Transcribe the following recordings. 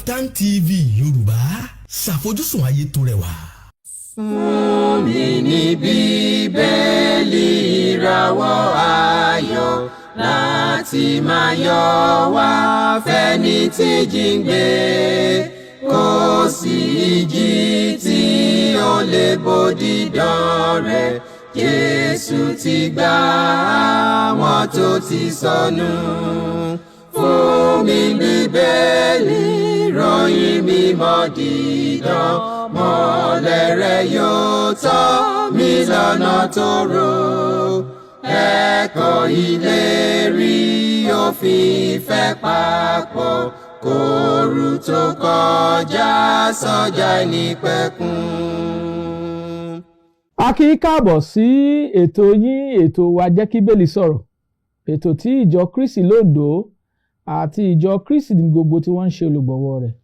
Kaftan TV Yorùbá, ṣàfojúsùn ayé tó rẹwà. Fún mi ní Bíbélì, ìràwọ̀ ayọ̀ láti máa yọ wá fẹ́ni tí jíǹgbé. Kò sí ìjì tí ó lè bòdì dán rẹ̀. Jésù ti gbà àwọn tó ti sọnù. Fún mi Bíbélì, ròyìn mímọ́ dídán, mọ́lẹ̀ rẹ̀ yóò tọ́ mi lọ́nà tó rò. Ẹ̀kọ́ ìlérí òfin ìfẹ́ papọ̀ kóoru tó kọjá sọ́jà ìnípẹ̀kun. A kí í káàbọ̀ sí ètò yín, ètò wa, Jẹ́ kí Bíbélì Sọ̀rọ̀, ètò tí Ìjọ Kristi Lóńdó àti Ìjọ Kristi ní gbogbo tí wọ́n ń ṣe olùgbọ̀wọ́ rẹ̀.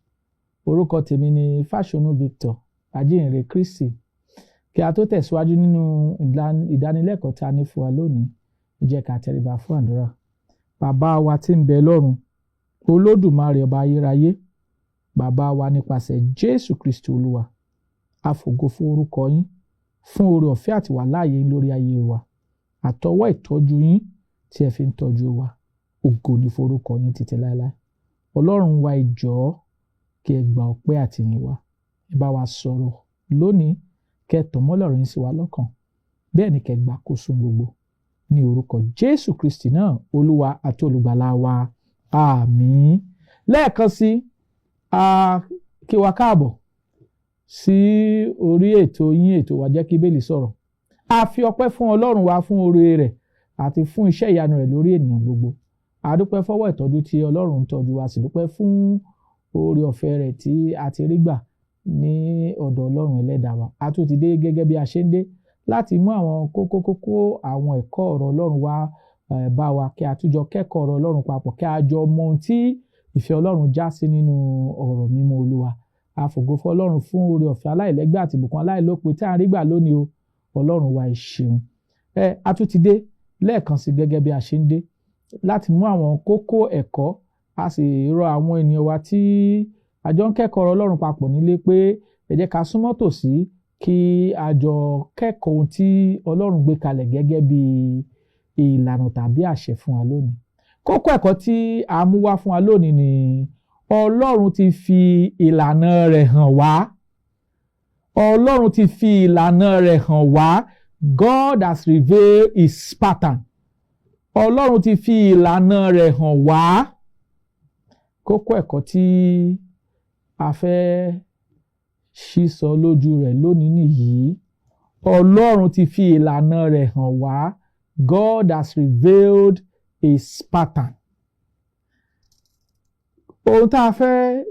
Orúkọ tèmi ni Fáṣọnù Victor, ajínrere Kristi. Kí a tó tẹ̀síwájú nínú ìdánilẹ́kọ̀ọ́ tí a ní fún wa lónìí, ẹ jẹ́ ká tẹríba fún àdúrà. Bàbá wa tí ń bẹ lọ́run, Olódùmarè, ọba ayérayé, bàbá wa, nípasẹ̀ Jésù Kristi Olúwa, a fògo fún orúkọ yín fún oore ọ̀fẹ́ àti wà láàyè yín lórí ayé wa, àtọwọ́ ìtọ́jú yín tí ẹ fi ń tọ́jú wa. Ògo ní forúkọ yín títí láéláé. Ọlọ́run wa, ẹ jọ̀ọ́, kí ẹ gba ọpẹ́ àtìyìn wa. Ẹ bá wa sọ̀rọ̀ lónìí, kẹ́ ẹ tàn mọ́lẹ̀ ọ̀rọ̀ yín sí wa lọ́kàn, bẹ́ẹ̀ ni kẹ́ ẹ gbàkóso gbogbo, ní orúkọ Jésù Kristi náà, Olúwa àti Olùgbàlà wa. Àmín. Lẹ́ẹ̀kan sí, a kí wa káàbọ̀ sí orí ètò yín, ètò wa, Jẹ́ kí Bíbélì Sọ̀rọ̀. A fi ọpẹ́ fún Ọlọ́run wa fún oore rẹ̀ àti fún iṣẹ́ ìyanu rẹ̀ lórí ènìyàn gbogbo. A dúpẹ́ fọwọ́ ìtọ́jú tí Ọlọ́run ń tọ́jú wa, sì dúpẹ́ fún oore ọ̀fẹ́ rẹ̀ tí a ti rí gbà ní ọ̀dọ̀ Ọlọ́run Ẹlẹ́dàá wa. A tún ti dé gẹ́gẹ́ bí a ṣe ń dé láti mú àwọn kókó kókó àwọn ẹ̀kọ́ ọ̀rọ̀ Ọlọ́run wá bá wa, kí a tún jọ kẹ́kọ̀ọ́ ọ̀rọ̀ Ọlọ́run papọ̀, kí a jọ mọ ohun tí ìfẹ́ Ọlọ́run já sí nínú ọ̀rọ̀ mímọ́ Olúwa. A fògo fún Ọlọ́run fún oore ọ̀fẹ́ aláìlẹ́gbẹ́ àti ìbùkún aláìlópin tí à ń rí gbà lónìí o. Ọlọ́run wa, ẹ ṣeun. A tún ti dé lẹ́ẹ̀kan sí gẹ́gẹ́ bí a ṣe ń dé láti mú àwọn kókó ẹ̀kọ́. A sì rọ àwọn ènìyàn wa tí a jọ ń kẹ́kọ̀ọ́ ọ̀rọ̀ Ọlọ́run papọ̀ nílé pé ẹ jẹ́ ká súnmọ́ tòsí, kí a jọ kẹ́kọ̀ọ́ ohun tí Ọlọ́run gbé kalẹ̀ gẹ́gẹ́ bí ìlànà tàbí àṣẹ fún wa lónìí. Kókó ẹ̀kọ́ tí a mú wá fún wa lónìí ni Ọlọ́run ti fi ìlànà rẹ̀ hàn wá. Ọlọ́run ti fi ìlànà rẹ̀ hàn wá. God has revealed his pattern. Ọlọ́run ti fi ìlànà rẹ̀ hàn wá. Kókó ẹ̀kọ́ tí a fẹ́ ṣísọ lójú rẹ̀ lónìí nìyí: Ọlọ́run ti fi ìlànà rẹ̀ hàn wá. God has revealed his pattern. Ohun tá a fẹ́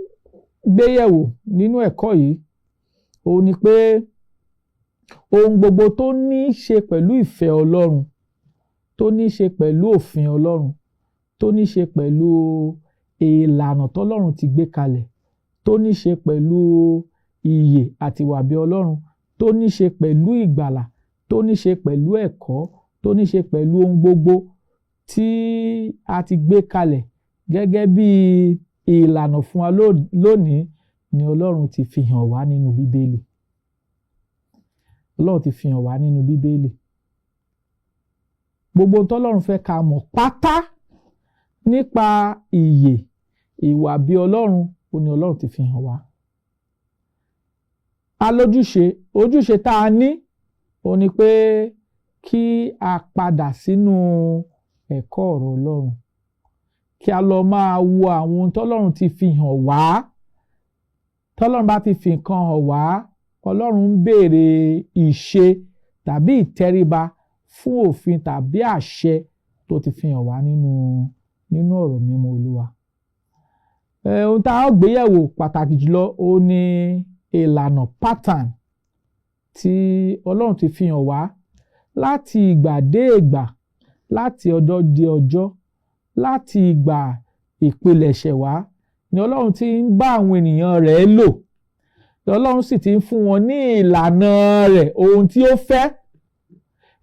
gbé yẹ̀wò nínú ẹ̀kọ́ yìí, òun ni pé ohun gbogbo tó ní í ṣe pẹ̀lú ìfẹ́ Ọlọ́run, tó ní í ṣe pẹ̀lú òfin Ọlọ́run, tó ní í ṣe pẹ̀lú ìlànà tọ́lọ́run ti gbé kalẹ̀, tó ní í ṣe pẹ̀lú ìyè àti ìwà bí Ọlọ́run, tó ní í ṣe pẹ̀lú ìgbàlà, tó ní í ṣe pẹ̀lú ẹ̀kọ́, tó ní í ṣe pẹ̀lú ohun gbogbo tí a ti gbé kalẹ̀ gẹ́gẹ́ bí ìlànà fún wa lónìí ni Ọlọ́run ti fi hàn wá nínú Bíbélì. Ọlọ́run ti fi hàn wá nínú Bíbélì. Gbogbo ohun tọ́lọ́run fẹ́ ká mọ̀ pátá nípa ìyè, ìwà bí Ọlọ́run, ó ní Ọlọ́run ti fi hàn wá. A lójúṣe. Ojúṣe tá a ní, ó ní pé kí a padà sínú ẹ̀kọ́ ọ̀rọ̀ Ọlọ́run, kí a lọ máa wo àwọn ohun tọ́lọ́run ti fi hàn wá. Tọ́lọ́run bá ti fi nǹkan hàn wá, Ọlọ́run ń béèrè ìṣe tàbí ìtẹríba fún òfin tàbí àṣẹ tó ti fi hàn wá nínú ọ̀rọ̀ mímọ́ Olúwa. Ohun tá a gbé yẹ̀wò pàtàkì jùlọ, ó ní ìlànà, pattern, tí Ọlọ́run ti fi hàn wá láti ìgbà dé ìgbà, láti ọjọ́ dé ọjọ́, láti ìgbà ìpilẹ̀ṣẹ̀ wá ni Ọlọ́run ti ń bá àwọn ènìyàn rẹ̀ lò. Ọlọ́run sì ti ń fún wọn ní ìlànà rẹ̀, ohun tí ó fẹ́.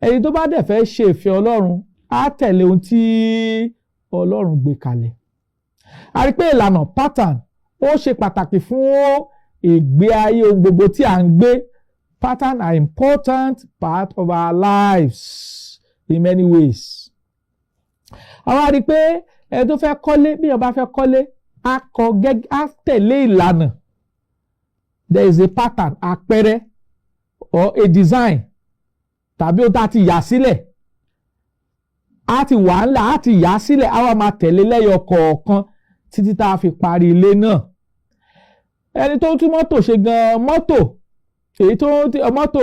Ẹni tó bá dẹ̀ fẹ́ ṣe ìfẹ́ Ọlọ́run á tẹ̀lé ohun tí Ọlọ́run gbé kalẹ̀. A rí pé ìlànà, pattern, Ó ṣe pàtàkì fún ìgbé ayé ohun gbogbo tí à ń gbé. Pattern are important part of our lives in many ways. Àwa rí i pé ẹni tó fẹ́ kọ́lé, bí èèyàn bá fẹ́ kọ́lé, á kọ gẹ́gẹ́, á tẹ̀lé ìlànà. There is a pattern, àpẹẹrẹ or a design tàbí ohun tá a ti yà sílẹ̀, á ti wà ńlá, á ti yà sílẹ̀, á wá máa tẹ̀lé lẹ́yọ kọ̀ọ̀kan títí tá a fi parí ilé náà. Ẹni tó ń tún mọ́tò ṣe gan, mọ́tò èyí tó mọ́tò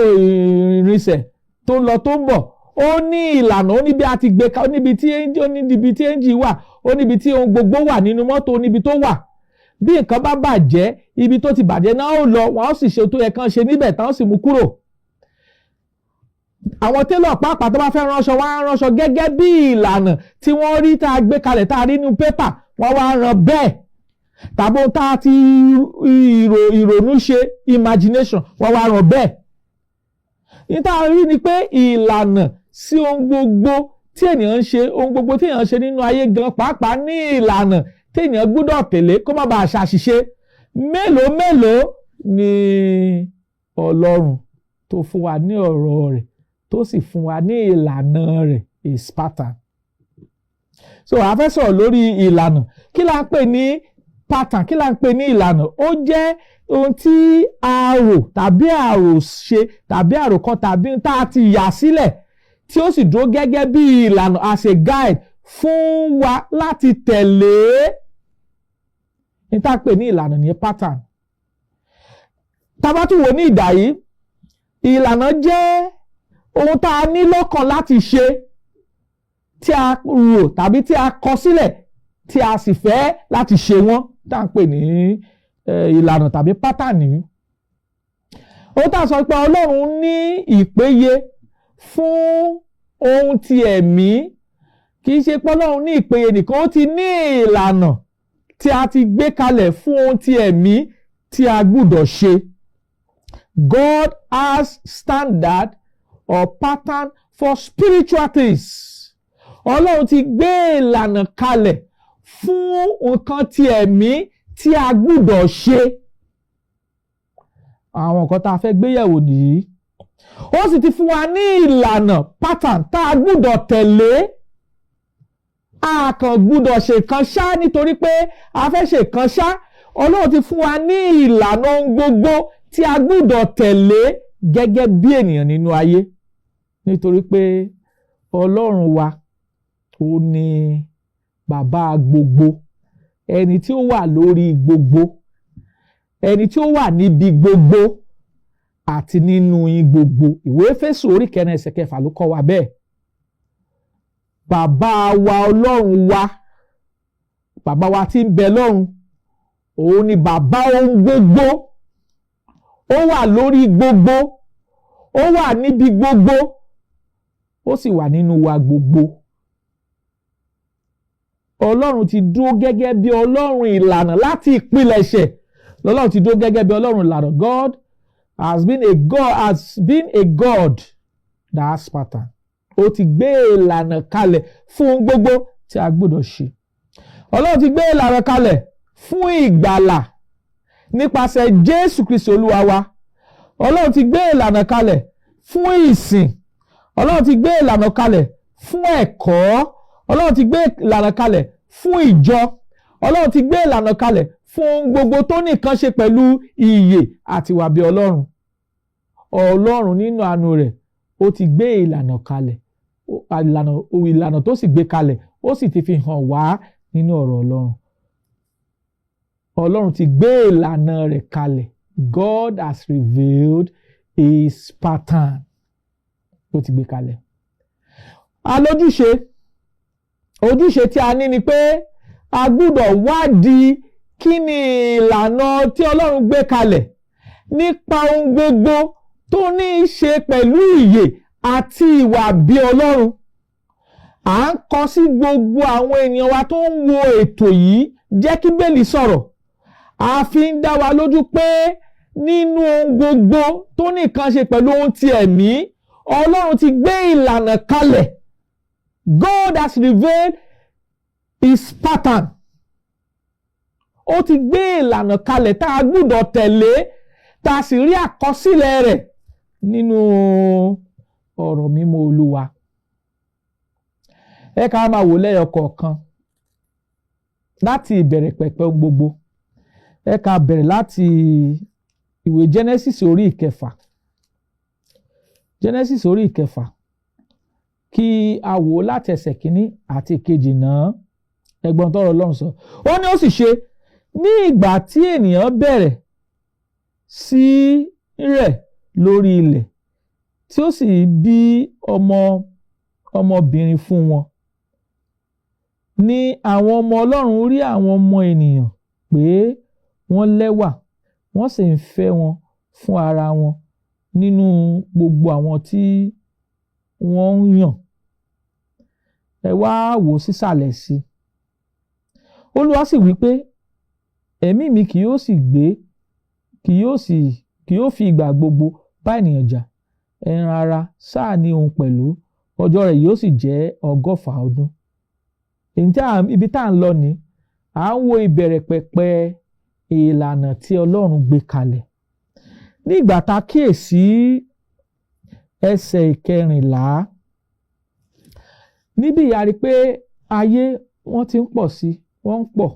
ìrìnsẹ̀ tó ń lọ tó ń bọ̀, ó ní ìlànà, ó ní bí a ti gbé ká, ó níbi tí ẹ́ńjì wà, ó níbi tí ohun gbogbo wà nínú mọ́tò, ó níbi tó wà. Bí nǹkan bá bàjẹ́, ibi tó ti bàjẹ́ náà ó lọ, wọ́n á sì ṣe tó yẹ kán ṣe níbẹ̀, táwọn sì mú kúrò. Àwọn télọ̀ pàápàá tó bá fẹ́ ránṣọ, wọ́n á ránṣọ gẹ́gẹ́ bí ìlànà tí wọ́n rí tá a gbé kalẹ̀, tá a rí nínú pépà, wọ́n wá rán bẹ́ẹ̀, tàbí ohun tá a ti ìrònú ṣe, imagination, wọ́n wá rán bẹ́ẹ̀. Ní tá a rí ni pé ìlànà sí ohun gbogbo tí ènìyàn ń ṣe, ohun gbogbo tí ènìyàn ń ṣe nínú ayé gan pàápàá ní ìlànà tí ènìyàn gbọ́dọ̀ tẹ̀lé kó má bàa ṣàṣìṣe. Mélòó mélòó ni Ọlọ́run tó fún wa ní ọ̀rọ̀ rẹ̀, tó sì fún wa ní ìlànà rẹ̀, his pattern. So a fẹ́ sọ̀rọ̀ lórí ìlànà. Kí la ń pè ní pattern? Kí la ń pè ní ìlànà? Ó jẹ́ ohun tí a rò tàbí àròṣe tàbí àròkọ tàbí tá a ti yà sílẹ̀, tí ó sì dúró gẹ́gẹ́ bí ìlànà, as a guide fún wa láti tẹ̀lé. Ní tá a pè ní ìlànà ní pattern. Tá bá tún wò ní ìdá yìí, ìlànà jẹ́ ohun tá a ní lọ́kàn láti ṣe, tí a rò tàbí tí a kọ sílẹ̀, tí a sì fẹ́ láti ṣe wọ́n, tá à ń pè ní ìlànà tàbí pattern. Ohun tá a sọ pé Ọlọ́run ní ìpéye fún ohun ti ẹ̀mí, kì í ṣe pé Ọlọ́run ní ìpéye nìkan, ó ti ní ìlànà tí a ti gbé kalẹ̀ fún ohun ti ẹ̀mí tí a gbúdọ̀ ṣe. God has standard or pattern for spiritual things. Ọlọ́run ti gbé ìlànà kalẹ̀ fún nǹkan ti ẹ̀mí tí a gbúdọ̀ ṣe. Àwọn nǹkan tá a fẹ́ gbéyẹ̀wò nìyí. Ó sì ti fún wa ní ìlànà, pattern, tá a gbúdọ̀ tẹ̀lé. A kàn gbúdọ̀ ṣe kan ṣá nítorí pé a fẹ́ ṣe kan ṣá. Ọlọ́run ti fún wa ní ìlànà ohun gbogbo tí a gbúdọ̀ tẹ̀lé gẹ́gẹ́ bí ènìyàn nínú ayé, nítorí pé Ọlọ́run wa, ó ní bàbá gbogbo, ẹni tí ó wà lórí gbogbo, ẹni tí ó wà níbi gbogbo àti nínú yín gbogbo. Ìwé Éfésù orí 4 ẹsẹ̀ 6 ló kọ́ wa bẹ́ẹ̀. Bàbá wa, Ọlọ́run wa, bàbá wa tí ń bẹ lọ́run, òun ni bàbá ohun gbogbo. Ó wà lórí gbogbo, ó wà níbi gbogbo, ó sì wà nínú wa gbogbo. Ọlọ́run ti dúró gẹ́gẹ́ bí Ọlọ́run ìlànà. Láti ìpilẹ̀ṣẹ̀ lọ́lọ́run ti dúró gẹ́gẹ́ bí Ọlọ́run ìlànà. God has been a God that has pattern. Ó ti gbé ìlànà kalẹ̀ fún gbogbo tí a gbọ́dọ̀ ṣe. Ọlọ́run ti gbé ìlànà kalẹ̀ fún ìgbàlà nípasẹ̀ Jésù Kristi Olúwa wa. Ọlọ́run ti gbé ìlànà kalẹ̀ fún ìsìn. Ọlọ́run ti gbé ìlànà kalẹ̀ fún ẹ̀kọ́. Ọlọ́run ti gbé ìlànà kalẹ̀ fún ìjọ. Ọlọ́run ti gbé ìlànà kalẹ̀ fún ohun gbogbo tó ní nǹkan ṣe pẹ̀lú ìyè àti ìwà bí Ọlọ́run. Ọlọ́run nínú àánú rẹ̀, ó ti gbé ìlànà kalẹ̀. Ìlànà tó sì gbé kalẹ̀, ó sì ti fi hàn wá nínú ọ̀rọ̀ Ọlọ́run. Ọlọ́run ti gbé ìlànà rẹ̀ kalẹ̀. God has revealed his pattern. Ó ti gbé kalẹ̀. Alójúṣe, ojúṣe tí a ní ni pé a gbúdọ̀ wádìí kí ni ìlànà tí Ọlọ́run gbé kalẹ̀ nípa ohun gbogbo tó ní í ṣe pẹ̀lú ìyè àti ìwà bí Ọlọ́run. À ń kọ sí gbogbo àwọn ènìyàn wa tó ń wo ètò yìí, Jẹ́ kí Bíbélì Sọ̀rọ̀. A fi ń dá wa lójú pé nínú ohun gbogbo tó ní nǹkan ṣe pẹ̀lú ohun ti ẹ̀mí, Ọlọ́run ti gbé ìlànà kalẹ̀. God has revealed his pattern. Ó ti gbé ìlànà kalẹ̀ tá a gbúdọ̀ tẹ̀lé, tá a sì rí àkọsílẹ̀ rẹ̀ nínú ọ̀rọ̀ mímọ́ Olúwa. Ẹ ká máa wò lẹ́yọ kọ̀ọ̀kan láti ìbẹ̀rẹ̀ pẹ̀pẹ̀ ohun gbogbo. Ẹ ká bẹ̀rẹ̀ láti ìwé Genesis orí ìkẹfà. Genesis orí ìkẹfà, kí a wò ó láti ẹsẹ̀ kínní àti ìkejì náà. Ẹ gbọ́ tọ́rọ̀ Ọlọ́run sọ. Ó ní, ó sì ṣe ní ìgbà tí ènìyàn bẹ̀rẹ̀ sí rẹ̀ lórí ilẹ̀, tí ó sì bí ọmọ ọmọbìnrin fún wọn, ní àwọn ọmọ Ọlọ́run rí àwọn ọmọ ènìyàn pé wọ́n lẹ́wà, wọ́n sì ń fẹ́ wọn fún ara wọn nínú gbogbo àwọn tí wọ́n ń yàn. Ẹ wá wò ó sísàlẹ̀ sí i. Olúwa sì wí pé, ẹ̀mí mi kì yóò sì gbé kì yóò sì kì yóò fi ìgbà gbogbo bá ènìyàn jà. Ẹran ara sáà ní òun pẹ̀lú, ọjọ́ rẹ̀ yóò sì jẹ́ 120 ọdún. Ibi tá à ń lọ ní, à ń wo ìbẹ̀rẹ̀ pẹ̀pẹ̀ ìlànà tí Ọlọ́run gbé kalẹ̀. Ní ìgbà tá a kíyèsí ẹsẹ̀ ìkẹrìnlá níbí, a rí pé ayé wọ́n ti ń pọ̀ sí, wọ́n ń pọ̀,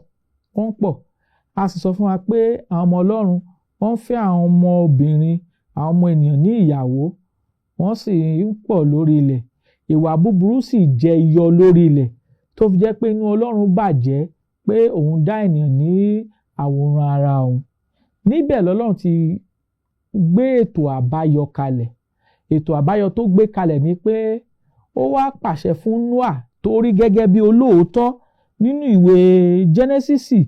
wọ́n ń pọ̀. A sì sọ fún wa pé àwọn ọmọ Ọlọ́run, wọ́n ń fẹ́ àwọn ọmọbìnrin àwọn ọmọ ènìyàn ní ìyàwó, wọ́n sì ń pọ̀ lórí ilẹ̀. Ìwà búburú sì jẹyọ lórí ilẹ̀, tó fi jẹ́ pé inú Ọlọ́run bàjẹ́ pé òun dá ènìyàn ní àwòrán ara òun. Níbẹ̀ lọ́lọ́run ti gbé ètò àbáyọ kalẹ̀. Ètò àbáyọ tó gbé kalẹ̀ ni pé ó wá pàṣẹ fún Noah, tó rí gẹ́gẹ́ bí olóòótọ́, nínú ìwé Jẹ́nẹ́sísì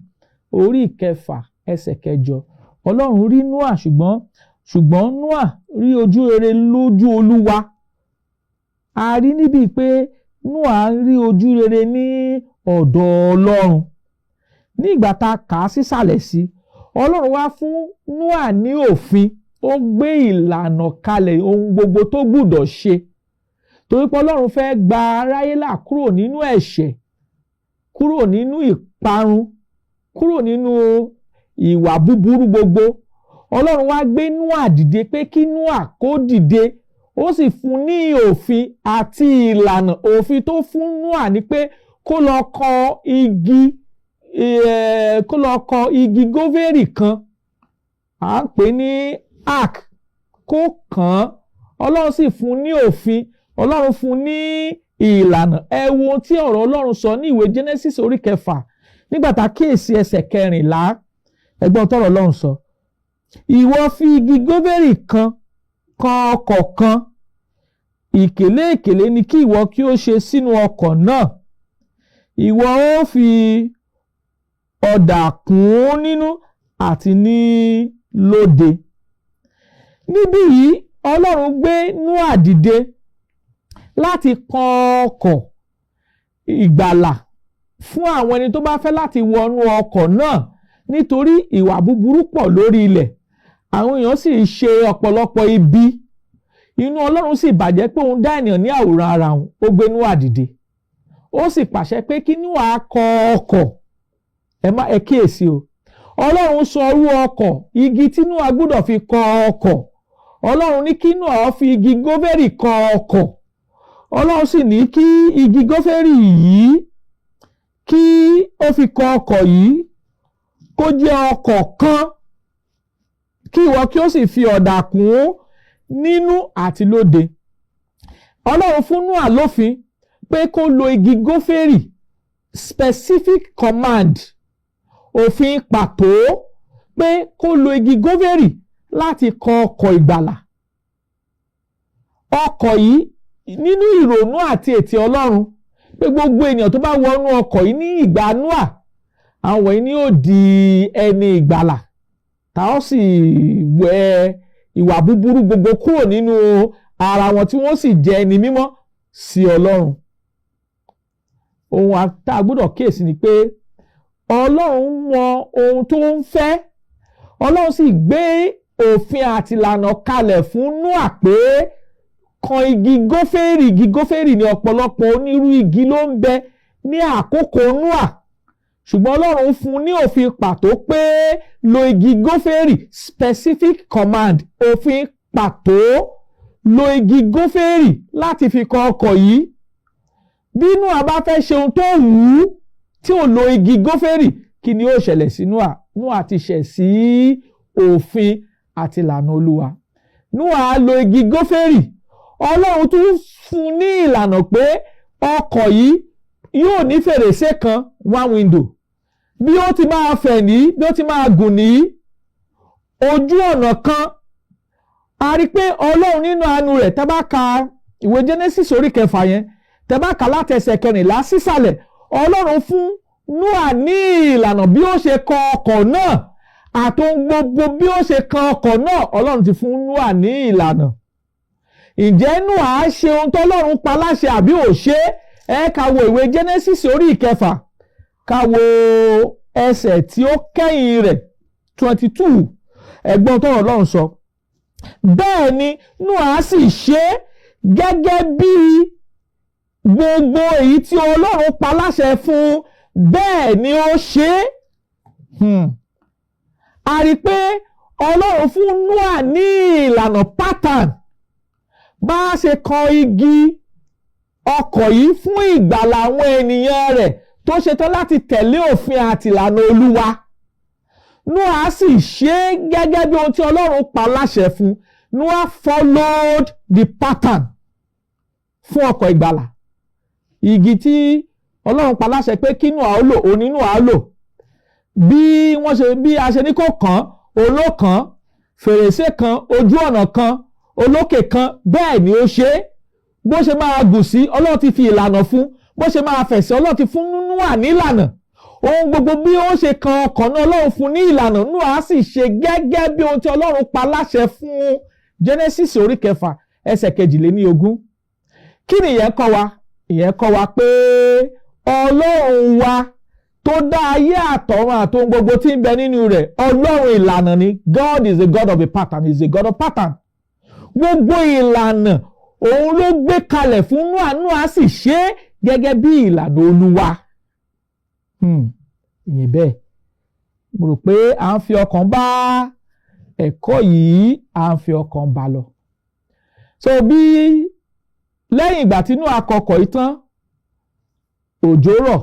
orí ìkẹfà ẹsẹ̀ kẹjọ. Ọlọ́run rí Noah, ṣùgbọ́n Noah rí ojú rere lójú Olúwa. A rí níbí pé Noah rí ojú rere ní ọ̀dọ̀ Ọlọ́run. Ní ìgbà tá a kà á sísàlẹ̀ sí, Ọlọ́run wá fún Noah ní òfin. Ó gbé ìlànà kalẹ̀, ohun gbogbo tó gbúdọ̀ ṣe, torí pé Ọlọ́run fẹ́ gba aráyé là kúrò nínú ẹ̀ṣẹ̀, kúrò nínú ìparun, kúrò nínú ìwà búburú gbogbo. Ọlọ́run wá gbé Noah dìde pé kí Noah kó dìde. Ó sì fún ní òfin àti ìlànà. Òfin tó fún Noah ni pé kó lọ kọ igi gófèrì kan, à ń pè ní ark, kó kàn án. Ọlọ́run sì fún ní òfin, Ọlọ́run fún ní ìlànà. Ẹ wo ohun tí ọ̀rọ̀ Ọlọ́run sọ ní ìwé Genesis orí kẹfà, nígbà tá a kíyèsí ẹsẹ̀ kẹrìnlá. Ẹ gbọ́ tọ́rọ̀ Ọlọ́run sọ: "Ìwọ fi igi gófèrì kan kan ọkọ̀ kan. Ìkélé ìkélé ni kí ìwọ kí ó ṣe sínú ọkọ̀ náà. Ìwọ ó fi ọ̀dà kùn ún nínú àti ní lóde." Níbí yìí, Ọlọ́run gbé Nóà dìde láti kan ọkọ̀ ìgbàlà fún àwọn ẹni tó bá fẹ́ láti wọnú ọkọ̀ náà, nítorí ìwà búburú pọ̀ lórí ilẹ̀, àwọn èèyàn sì ṣe ọ̀pọ̀lọpọ̀ ibi. Inú Ọlọ́run sì bàjẹ́ pé òun dá ènìyàn ní àwòrán ara òun. Ó gbé Nóà dìde, ó sì pàṣẹ pé kí Nóà kọ ọkọ̀. Ẹ má ẹ kíyèsí o. Ọlọ́run sọ irú ọkọ̀, igi tí Nóà gbọ́dọ̀ fi kọ ọkọ̀. Ọlọ́run ní kí Nóà fi igi gófẹ́rì kọ ọkọ̀. Ọlọ́run sì ní kí igi gófẹ́rì yìí kí ó fi kọ ọkọ̀ yìí kó jẹ́ ọkọ̀ kan, kí ìwọ kí ó sì fi ọ̀dà kùn ún nínú àti lóde. Ọlọ́run fún Nóà lófin pé kó lo igi gófẹ́rì, specific command, òfin pàtó pé kó lo igi gófẹ́rì láti kọ ọkọ̀ ìgbàlà. Ọkọ̀ yìí, nínú ìrònú àti ètè Ọlọ́run, pé gbogbo ènìyàn tó bá wọnú ọkọ̀ yìí ní ìgbà Nóà, àwọn wọ̀nyí ni yóò di ẹni ìgbàlà, tá ó sì wẹ ìwà búburú gbogbo kúrò nínú ara wọn, tí wọ́n sì jẹ́ ẹni mímọ́ sí Ọlọ́run. Ohun tá a gbọ́dọ̀ kíyèsí ni pé Ọlọ́run mọ ohun tó ń fẹ́. Ọlọ́run sì gbé òfin àti ìlànà kalẹ̀ fún Nóà pé kan igi gófèrì. Igi gófèrì ní ọ̀pọ̀lọpọ̀ onírú igi ló ń bẹ ní àkókò Nóà. Ṣùgbọ́n Ọlọ́run fún ní òfin pàtó pé lo igi gófèrì, specific command, òfin pàtó, lo igi gófèrì láti fi kan ọkọ̀ yìí. Bí Nóà bá fẹ́ ṣe ohun tó wù ú tí ò lo igi gófèrì, kí ni ó ṣẹlẹ̀ sí Nóà? Nóà ti ṣẹ̀ sí òfin àti ìlànà Olúwa. Nóà lo igi gófèrì. Ọlọ́run tún fún ní ìlànà pé ọkọ̀ yìí yóò ní fèrèsé kan, one window, bí ó ti máa fẹ̀ ní, bí ó ti máa gùn ní, ojú ọ̀nà kan. A rí pé Ọlọ́run nínú àánú rẹ̀, tá bá ka ìwé Genesis orí 6 yẹn, tá bá kà láti ẹsẹ̀ 14 sísàlẹ̀, Ọlọ́run fún Nóà ní ìlànà bí ó ṣe kan ọkọ̀ náà àtohun gbogbo. Bí ó ṣe kan ọkọ̀ náà, Ọlọ́run ti fún Nóà ní ìlànà. Ǹjẹ́ Nóà ṣe ohun tọ́lọ́run pa láṣẹ àbí ò ṣe é? Ká wo ìwé Genesis orí 6, ká wo ẹsẹ̀ tí ó kẹ́yìn rẹ̀, 22. Ẹ gbọ́ tọ́rọ̀ Ọlọ́run sọ: "Bẹ́ẹ̀ ni Nóà sì ṣe gẹ́gẹ́ bí gbogbo èyí tí Ọlọ́run pa láṣẹ fún, bẹ́ẹ̀ ni ó ṣe é." A rí i pé Ọlọ́run fún Nóà ní ìlànà, pattern, bá a ṣe kan igi ọkọ̀ yìí fún ìgbàlà àwọn ènìyàn rẹ̀ tó ṣetán láti tẹ̀lé òfin àti ìlànà Olúwa. Nóà sì ṣe é gẹ́gẹ́ bí ohun tí Ọlọ́run pa láṣẹ fún. Noah followed the pattern fún ọkọ̀ ìgbàlà. Igi tí Ọlọ́run pa láṣẹ pé kí Nóà ó lò, òní Nóà lò. Bí wọ́n ṣe bí a ṣe ní kó kàn òun ló kàn. Fèrèsé kan, ojú ọ̀nà kan, olókè kan, bẹ́ẹ̀ ni ó ṣe é. Bó ṣe máa gùn sí, Ọlọ́run ti fi ìlànà fún. Bó ṣe máa fẹ̀ sí, Ọlọ́run ti fún Nóà nílànà. Ohun gbogbo bí ó ṣe kan ọkọ̀ náà, Ọlọ́run fún ní ìlànà. Nóà sì ṣe gẹ́gẹ́ bí ohun tí Ọlọ́run pa láṣẹ fún. Genesis orí 6, ẹsẹ̀ 22. Kí ni ìyẹn kọ́ wa? Ìyẹn kọ́ wa pé Ọlọ́run wa tó dá ayé àtọ̀run àtohun gbogbo tí ń bẹ nínú rẹ̀, Ọlọ́run ìlànà ni. God is a God of a pattern, is a God of pattern. Gbogbo ìlànà òun ló gbé kalẹ̀ fún Nóà. Nóà sì ṣe é gẹ́gẹ́ bí ìlànà Olúwa. Ìyẹn bẹ́ẹ̀. Mo rò pé à ń fi ọkàn bá ẹ̀kọ́ yìí, à ń fi ọkàn bá lọ. So bí lẹ́yìn ìgbà tí Nóà kọkọ̀ yìí tán, òjò rọ̀.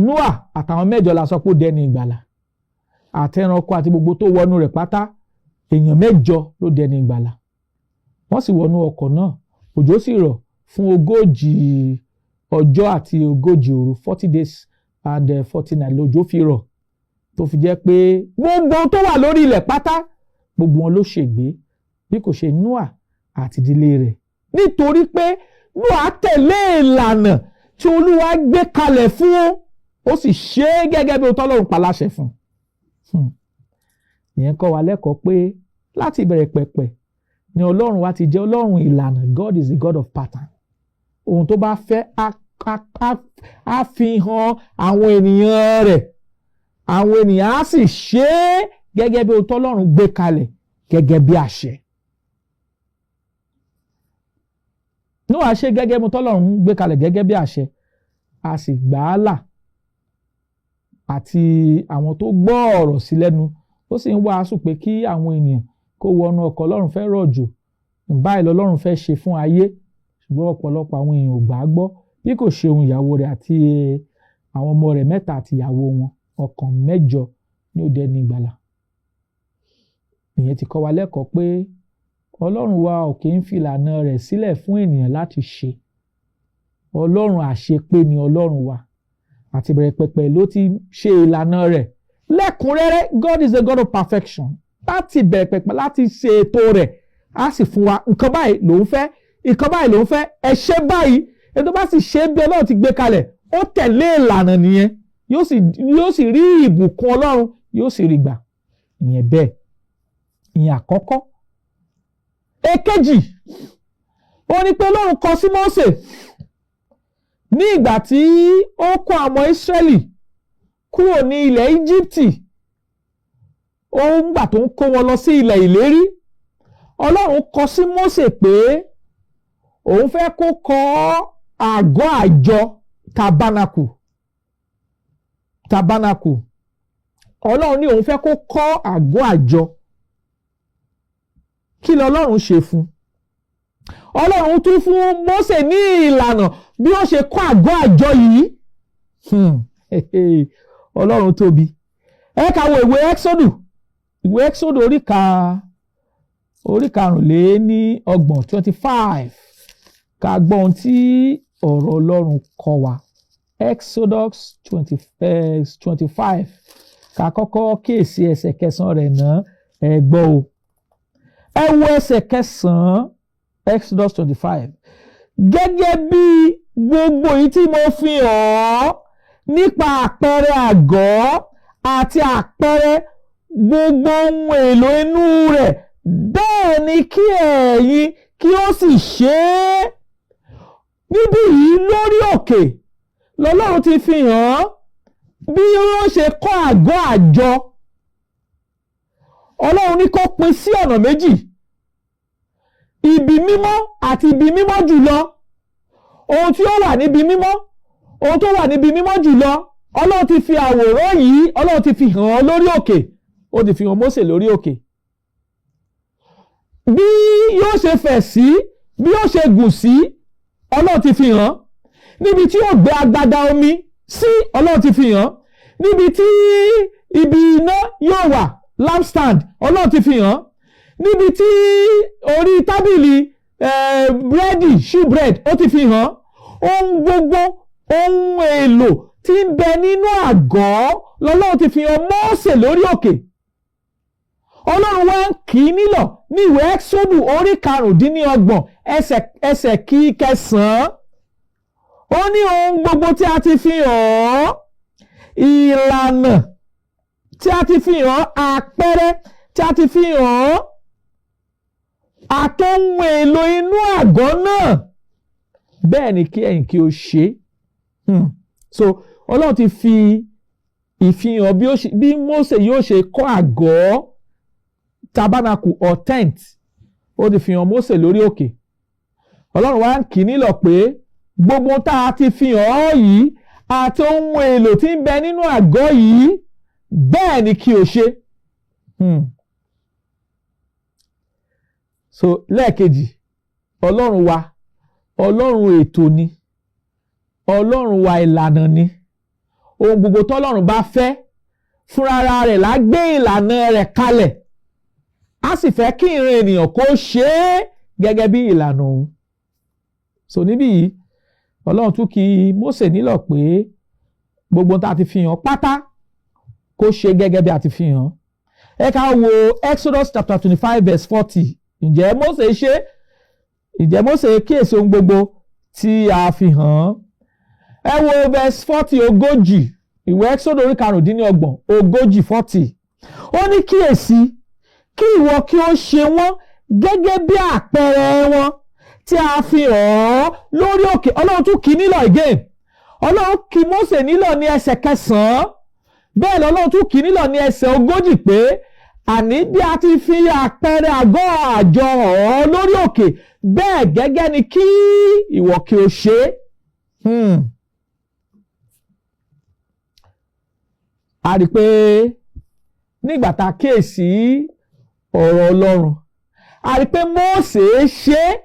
Nóà àtàwọn 8 la sọ pé ó dẹni ìgbàlà, àtẹranko àti gbogbo tó wọnú rẹ̀ pátá. Èèyàn 8 ló dẹni ìgbàlà. Wọ́n sì wọnú ọkọ̀ náà. Òjò sì rọ̀ fún 40 ọjọ́ àti 40 òru, 40 days and 40 nights lòjò fi rọ̀, tó fi jẹ́ pé gbogbo tó wà lórí ilẹ̀ pátá, gbogbo wọn ló ṣègbé, bí kò ṣe Nóà àti ìdílé rẹ̀, nítorí pé Nóà tẹ̀lé ìlànà tí Olúwa gbé kalẹ̀ fún, ó sì ṣe é gẹ́gẹ́ bí ohun tọ́lọ́run pa láṣẹ fún un. Ìyẹn kọ́ wa lẹ́kọ̀ọ́ pé láti ìbẹ̀rẹ̀ pẹ̀pẹ̀ ni Ọlọ́run wa ti jẹ́ Ọlọ́run ìlànà. God is the God of pattern. Ohun tó bá fẹ́, á fi hàn àwọn ènìyàn rẹ̀, àwọn ènìyàn á sì ṣe é gẹ́gẹ́ bí ohun tọ́lọ́run gbé kalẹ̀ gẹ́gẹ́ bí àṣẹ. Nóà ṣe gẹ́gẹ́ bí ohun tọ́lọ́run gbé kalẹ̀ gẹ́gẹ́ bí àṣẹ, a sì gbà á là àti àwọn tó gbọ́ ọ̀rọ̀ sí lẹ́nu. Ó sì ń wàásù pé kí àwọn ènìyàn kó wọnú ọkọ̀, Ọlọ́run fẹ́ rọ̀jò, báyìí lọ́lọ́run fẹ́ ṣe fún ayé. Ṣùgbọ́n ọ̀pọ̀lọpọ̀ àwọn èèyàn ò gbà á gbọ́, bí kò ṣe ohun ìyàwó rẹ̀ àti àwọn ọmọ rẹ̀ 3 àti ìyàwó wọn. Ọkàn 8 ní ó dẹni ìgbàlà. Ìyẹn ti kọ́ wa lẹ́kọ̀ọ́ pé Ọlọ́run wa ò kì í fi ìlànà rẹ̀ sílẹ̀ fún ènìyàn láti ṣe. Ọlọ́run àṣepé ni Ọlọ́run wa. Àti ìbẹ̀rẹ̀ pẹ̀pẹ̀ ló ti ṣe ìlànà rẹ̀ lẹ́kùnrẹ́rẹ́. God is a God of perfection. Láti ìbẹ̀rẹ̀ pẹ̀pẹ̀ láti ṣe ètò rẹ̀, á sì fún wa nǹkan báyìí lòún fẹ́, nǹkan báyìí lòún fẹ́, ẹ ṣe báyìí. Ẹni tó bá sì ṣe bí Ọlọ́run ti gbé kalẹ̀, ó tẹ̀lé ìlànà nìyẹn, yóò sì rí ìbùkún Ọlọ́run, yóò sì rí gbà. Ìyẹn bẹ́ẹ̀, ìyẹn àkọ́kọ́. Èkejì, ó ní pé Ọlọ́run kọ sí Mósè ní ìgbà tí ó kó àwọn Ísírẹ́lì kúrò ní ilẹ̀ Íjíbítì. Ó ń gbà tó ń kó wọn lọ sí ilẹ̀ ìlérí, Ọlọ́run kọ sí Mósè pé òun fẹ́ kó kọ́ àgọ́ àjọ, tabernacle. tabernacle. Ọlọ́run ní òun fẹ́ kó kọ́ àgọ́ àjọ. Kí lọ́lọ́run ṣe fún? Ọlọ́run tún fún Mósè ní ìlànà bí ó ṣe kọ́ àgọ́ àjọ yìí. Ọlọ́run tóbi. Ẹ ká wo ìwé Exodus, ìwé Exodus orí 35, 25, ká gbọ́ ohun tí ọ̀rọ̀ Ọlọ́run kọ́ wa. Exodus 25, ká kọ́kọ́ kíyèsí ẹsẹ̀ kẹsàn-án rẹ̀ náà. Ẹ gbọ́ o, ẹ wo ẹsẹ̀ kẹsàn-án, Exodus 25: "Gẹ́gẹ́ bí gbogbo èyí tí mo fi hàn ọ́ nípa àpẹẹrẹ àgọ́ àti àpẹẹrẹ gbogbo ohun èlò inú rẹ̀, bẹ́ẹ̀ ni kí ẹ̀yin kí ó sì ṣe é." Níbí yìí lórí òkè lọ́lọ́run ti fi hàn án bí ó ṣe kọ́ àgọ́ àjọ. Ọlọ́run ní kó pín sí ọ̀nà méjì, ibi mímọ́ àti ibi mímọ́ jùlọ. Ohun tí ó wà níbi mímọ́, ohun tó wà níbi mímọ́ jùlọ, Ọlọ́run ti fi àwòrán yìí, Ọlọ́run ti fi hàn án lórí òkè. Ó ti fi hàn Mósè lórí òkè bí yóò ṣe fẹ̀ sí, bí yóò ṣe gùn sí. Ọlọ́run ti fi hàn níbi tí yóò gbé agbada omi sí. Ọlọ́run ti fi hàn níbi tí ibi iná yóò wà, lampstand. Ọlọ́run ti fi hàn níbi tí orí tábìlì búrẹ́dì, shewbread. Ó ti fi hàn ohun gbogbo, ohun èlò tí ń bẹ nínú àgọ́ lọ́lọ́run ti fi hàn Mósè lórí òkè. Ọlọ́run wá ń kì í nílọ̀ ní ìwé Ẹ́xódù orí 25, ẹsẹ̀ kí kẹsàn-án. Ó ní ohun gbogbo tí a ti fi hàn ọ́, ìlànà tí a ti fi hàn, àpẹẹrẹ tí a ti fi hàn ọ́, àtohun èlò inú àgọ́ náà, bẹ́ẹ̀ ni kí ẹ̀yin kí o ṣe. So Ọlọ́run ti fi ìfihàn bí Mósè yóò ṣe kọ́ àgọ́, tabernacle or tent, ó ti fi hàn Mósè lórí òkè. Ọlọ́run wá ń kì í nílọ̀ pé gbogbo tá a ti fi hàn ọ́ yìí àti ohun èlò tí ń bẹ nínú àgọ́ yìí, bẹ́ẹ̀ ni kí o ṣe. So lẹ́ẹ̀kejì, Ọlọ́run wa, Ọlọ́run ètò ni Ọlọ́run wa, ìlànà ni. Ohun gbogbo tọ́lọ́run bá fẹ́, fúnra rẹ̀ lá gbé ìlànà rẹ̀ kalẹ̀, á sì fẹ́ kí ìran ènìyàn kó ṣe é gẹ́gẹ́ bí ìlànà òun. So níbí yìí, Ọlọ́run tún kì Mósè nílọ̀ pé gbogbo tá a ti fi hàn pátá, kó ṣe gẹ́gẹ́ bí a ti fi hàn. Ẹ ká wo Exodus chapter 25 verse 40. Ǹjẹ́ Mósè ṣe? Ǹjẹ́ Mósè kíyèsí ohun gbogbo tí a fi hàn án? Ẹ wo verse 40, 40, ìwé Exodus orí 25, 40, 40. Ó ní, "Kíyèsí, kí ìwọ kí ó ṣe wọ́n gẹ́gẹ́ bí àpẹẹrẹ wọn tí a fi hàn ọ́ lórí òkè." Ọlọ́run tún kì í nílọ̀ again. Ọlọ́run kì Mósè nílọ̀ ní ẹsẹ̀ kẹsàn-án, bẹ́ẹ̀ lọ́lọ́run tún kì í nílọ̀ ní ẹsẹ̀ 40 pé àní bí a ti fi àpẹẹrẹ àgọ́ àjọ hàn ọ́ lórí òkè, bẹ́ẹ̀ gẹ́gẹ́ ni kí ìwọ kí o ṣe é. A rí i pé nígbà tá a kíyèsí ọ̀rọ̀ Ọlọ́run, a rí i pé Mósè ṣe é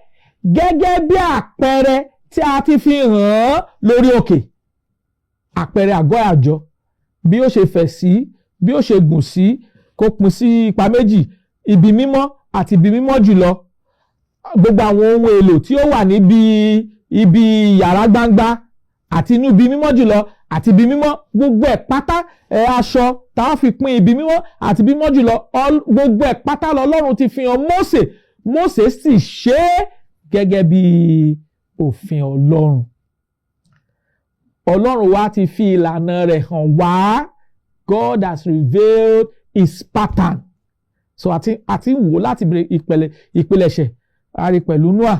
gẹ́gẹ́ bí àpẹẹrẹ tí a ti fi hàn án lórí òkè. Àpẹẹrẹ àgọ́ àjọ, bí ó ṣe fẹ̀ sí, bí ó ṣe gùn sí, kó pín sí ipa méjì, ibi mímọ́ àti ibi mímọ́ jùlọ, gbogbo àwọn ohun èlò tí ó wà níbi ibi yàrá gbangba àti inú ibi mímọ́ jùlọ àti ibi mímọ́, gbogbo ẹ̀ pátá, ẹ̀ aṣọ tá a fi pín ibi mímọ́ àti ibi mímọ́ jùlọ, gbogbo ẹ̀ pátá lọ́lọ́run ti fi hàn Mósè. Mósè sì ṣe é gẹ́gẹ́ bí òfin Ọlọ́run. Ọlọ́run wa ti fi ìlànà rẹ̀ hàn wá. God has revealed his pattern. So àti wò láti ìpìlẹ̀ ìpilẹ̀ṣẹ̀, a rí pẹ̀lú Noah,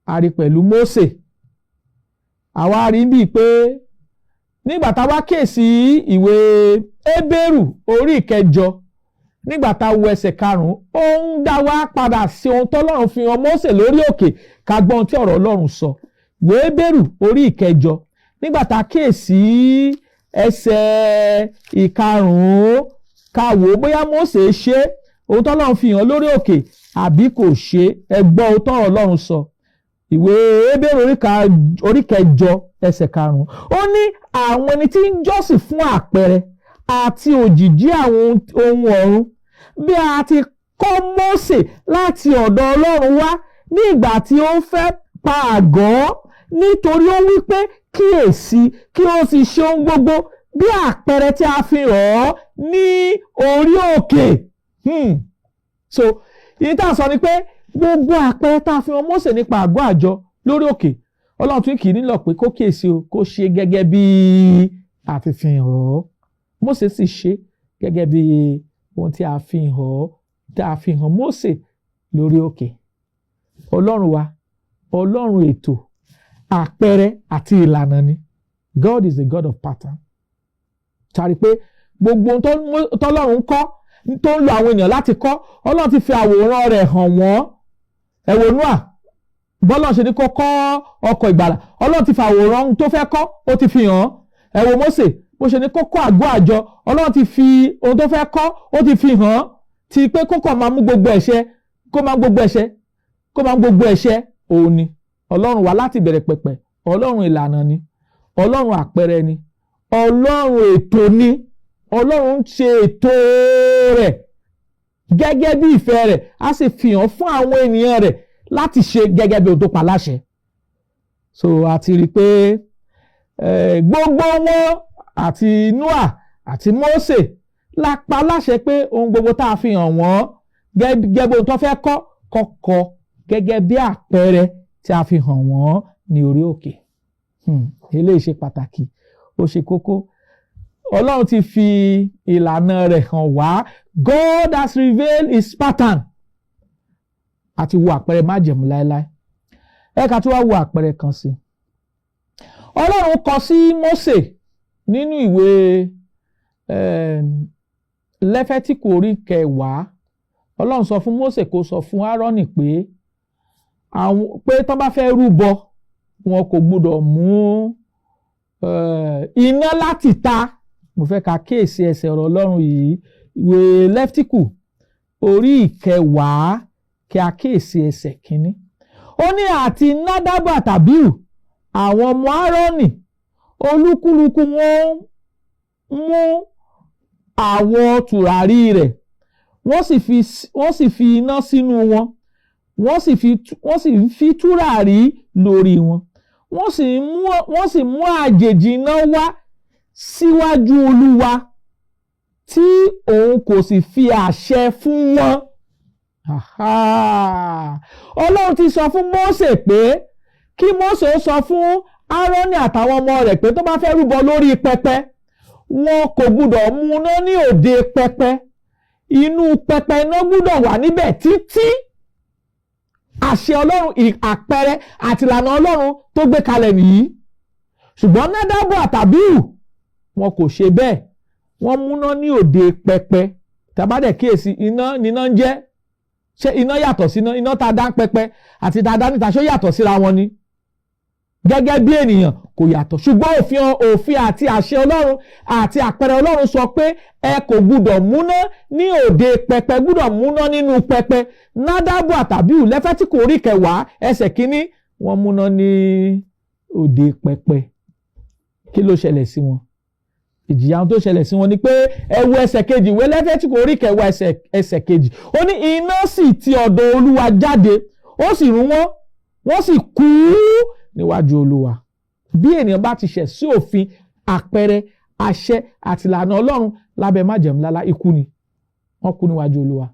a rí pẹ̀lú Mósè. Àwa rí bíi pé nígbà tá a wá kíyèsí ìwé Hébérù orí ìkẹjọ, nígbà tá a wo ẹsẹ̀ karùn-ún, ó ń dá wa padà sí ohun tọ́lọ́run fi hàn Mósè lórí òkè. Ká gbọ́ ohun tí ọ̀rọ̀ Ọlọ́run sọ. Ìwé Hébérù orí ìkẹjọ, nígbà tá a kíyèsí ẹsẹ̀ 5, ká wò ó bóyá Mósè ṣe ohun tọ́lọ́run fi hàn lórí òkè àbí kò ṣe. Ẹ gbọ́ ohun tọ́rọ̀ Ọlọ́run sọ. Ìwé Hébérù orí 8 ẹsẹ̀ 5, ó ní àwọn ẹni tí ń jọ́sìn fún àpẹẹrẹ àti òjìjí àwọn ohun ọ̀run, bí a ti kọ́ Mósè láti ọ̀dọ̀ Ọlọ́run wá ní ìgbà tí ó fẹ́ pa àgọ́, nítorí ó wí pé kíyèsí kí ó sì ṣe ohun gbogbo bí àpẹẹrẹ tí a fi hàn ọ́ ní orí òkè. So ìyí tá a sọ ni pé gbogbo àpẹẹrẹ tá a fi hàn Mósè nípa àgọ́ àjọ lórí òkè, Ọlọ́run tún kì í nílò pé kó kíyèsí o, kó ṣe gẹ́gẹ́ bí a ti fi hàn ọ́. Mósè sì ṣe gẹ́gẹ́ bí ohun tí a fi hàn ọ́, tí a fi hàn Mósè lórí òkè. Ọlọ́run wa, Ọlọ́run ètò, àpẹẹrẹ àti ìlànà ni. God is the God of pattern. Tàbí pé gbogbo ohun tọ́lọ́run kọ́, tó ń lo àwọn ènìyàn láti kọ́, Ọlọ́run ti fi àwòrán rẹ̀ hàn wọ́n. Ẹ wo Nóà, bọ́lọ́run ṣe ní kó kọ́ ọkọ̀ ìgbàlà, Ọlọ́run ti fi àwòrán ohun tó fẹ́ kọ́, ó ti fi hàn. Ẹ wo Mósè, bó ṣe ní kó kọ́ àgọ́ àjọ, Ọlọ́run ti fi ohun tó fẹ́ kọ́, ó ti fi hàn, ti pé kó kàn máa mú gbogbo ẹ̀ṣẹ̀, kó máa gbogbo ẹ̀ṣẹ̀, kó máa gbogbo ẹ̀ṣẹ̀. Òun ni Ọlọ́run wa láti bẹ̀rẹ̀ pẹ̀pẹ̀. Ọlọ́run ìlànà ni, Ọlọ́run àpẹẹrẹ ni, Ọlọ́run ètò ni. Ọlọ́run ń ṣe ètò rẹ̀ gẹ́gẹ́ bí ìfẹ́ rẹ̀, á sì fi hàn fún àwọn ènìyàn rẹ̀ láti ṣe gẹ́gẹ́ bí ohun tó pa láṣẹ. So a ti rí i pé gbogbo wọn, àti Noah àti Mósè, la pa láṣẹ pé ohun gbogbo tá a fi hàn wọ́n gẹ́gẹ́ bí ohun tó fẹ́ kọ́ kọ́kọ́ gẹ́gẹ́ bí àpẹẹrẹ tí a fi hàn wọ́n ní orí òkè. Eléyìí ṣe pàtàkì, ó ṣe kókó. Ọlọ́run ti fi ìlànà rẹ̀ hàn wá. God has revealed his pattern. Àti wo àpẹẹrẹ májẹ̀mú láéláé, ẹ ká tó wá wo àpẹẹrẹ kan sí. Ọlọ́run kọ sí Mósè nínú ìwé Lẹ́fẹ́tíkù orí 10. Ọlọ́run sọ fún Mósè kó sọ fún Áárónì pé àwọn pé tán bá fẹ́ rúbọ, wọn kò gbúdọ̀ mú iná láti ta. Mo fẹ́ ka kíyèsí ẹsẹ̀ ọ̀rọ̀ Ọlọ́run yìí, ìwé Lẹ́fítíkù orí 10, kí a kíyèsí ẹsẹ̀ 1. Ó ní, àti Nádàbù àtàbíù, àwọn ọmọ Áárónì, olúkúlùkù wọn mú àwọn tùràrí rẹ̀, wọ́n sì fi iná sínú wọn, wọ́n sì fi tùràrí lórí wọn, wọ́n sì mú àjèjì iná wá síwájú Olúwa tí òun kò sì fi àṣẹ fún wọn. Ọlọ́run ti sọ fún Mósè pé kí Mósè ó sọ fún Áárónì àtàwọn ọmọ rẹ̀ pé tó bá fẹ́ rúbọ lórí pẹpẹ, wọn kò gbúdọ̀ mú iná ní òde pẹpẹ. Inú pẹpẹ iná gbúdọ̀ wà níbẹ̀ títí. Àṣẹ Ọlọ́run, àpẹẹrẹ àti ìlànà Ọlọ́run tó gbé kalẹ̀ nìyí. Ṣùgbọ́n Nádàbù àtàbíù, wọn kò ṣe bẹ́ẹ̀, wọ́n múná ní òde pẹpẹ. Tàbádẹ̀ kíyèsí, iná níná ń jẹ́. Ṣé iná yàtọ̀ sí iná? Iná tá a dá ń pẹpẹ àti tá a dá níta, ṣó yàtọ̀ síra wọn ni? Gẹ́gẹ́ bí ènìyàn, kò yàtọ̀. Ṣùgbọ́n òfin àti àṣẹ Ọlọ́run àti àpẹẹrẹ Ọlọ́run sọ pé ẹ kò gbúdọ̀ múná ní òde pẹpẹ, gbúdọ̀ múná nínú pẹpẹ. Nádàbù àtàbíù, Lẹ́fẹ́tíkù orí 10 ẹsẹ̀ 1, wọ́n múná ní òde pẹpẹ. Kí ló ṣẹlẹ̀ sí wọn? Ìjìyà ohun tó ṣẹlẹ̀ sí wọn ni pé, ẹ wo ẹsẹ̀ 2, ìwé Lẹ́fẹ́tíkù orí 10 ẹsẹ̀ 2, ó ní iná sì ti ọ̀dọ̀ Olúwa jáde, ó sì run wọ́n, wọ́n sì kú níwájú Olúwa. Bí ènìyàn bá ti ṣẹ̀ sí òfin, àpẹẹrẹ, àṣẹ àti ìlànà Ọlọ́run lábẹ́ májẹ̀mú lálá, ikú ni. Wọ́n kú níwájú Olúwa,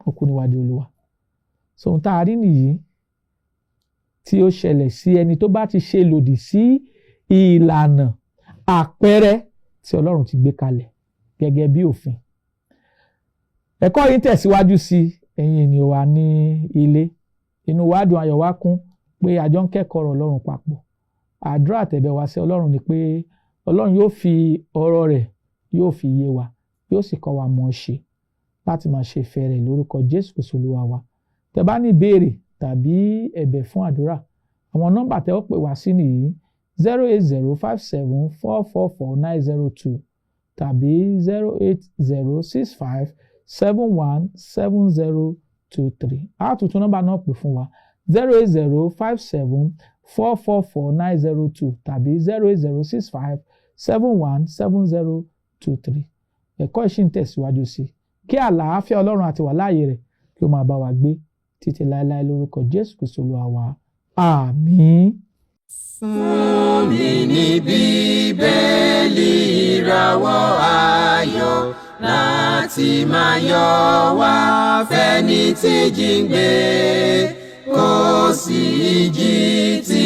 wọ́n kú níwájú Olúwa. So ohun tá a rí nìyí tí ó ṣẹlẹ̀ sí ẹni tó bá ti ṣe lòdì sí ìlànà, àpẹẹrẹ tí Ọlọ́run ti gbé kalẹ̀ gẹ́gẹ́ bí òfin. Ẹ̀kọ́ yìí ń tẹ̀síwájú sí. Ẹ̀yin ènìyàn wa ní ilé, inú wa dùn, ayọ̀ wa kún pé a jọ ń kẹ́kọ̀ọ́ ọ̀rọ̀ Ọlọ́run papọ̀. Àdúrà àtẹ̀bẹ̀ wa sí Ọlọ́run ni pé Ọlọ́run yóò fi ọ̀rọ̀ rẹ̀, yóò fi yé wa, yóò sì kọ́ wa mọ̀ ọ́ ṣe láti máa ṣe ìfẹ́ rẹ̀, lórúkọ Jésù Kristi Olúwa wa. Tẹ́ bá ní ìbéèrè tàbí ẹ̀bẹ̀ fún àdúrà, àwọn nọ́mbà tẹ́ ó pè wá sí nìyí: 08057444902 tàbí 08065717023. A tún tún nọ́mbà náà pè fún wa: 08057444902 tàbí 08065717023. Ẹ̀kọ́ yìí ṣì ń tẹ̀síwájú sí i. Kí àlàáfíà Ọlọ́run àti wàláàyè rẹ̀ kí ó máa bá wa gbé títí láéláé lórúkọ Jésù Kristu Olúwa wa. Àmín. Fún mi ní Bíbélì ìràwọ̀ ayọ̀ láti máa yọ wá fẹ́ni tí jíǹgbé, kò sí ìjì tí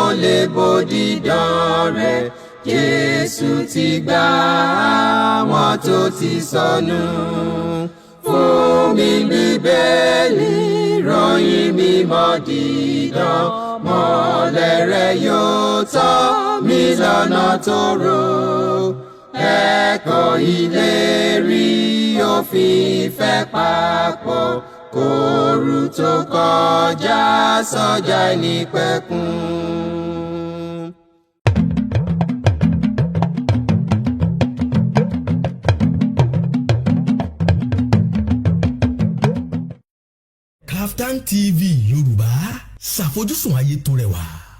ó lè bòdì dán rẹ̀. Jésù ti gbà àwọn tó ti sọnù. Fún mi Bíbélì ròyìn mímọ́ dídán, mọ́lẹ̀ rẹ̀ yóò tọ́ mi lọ́nà tó rò, ẹ̀kọ́ ìlérí òfin ìfẹ́ papọ̀ kóoru tó kọjá sọ́jà ìnípẹ̀kun. Kaftan TV Yorùbá, ṣàfojúsùn ayé tó rẹwà.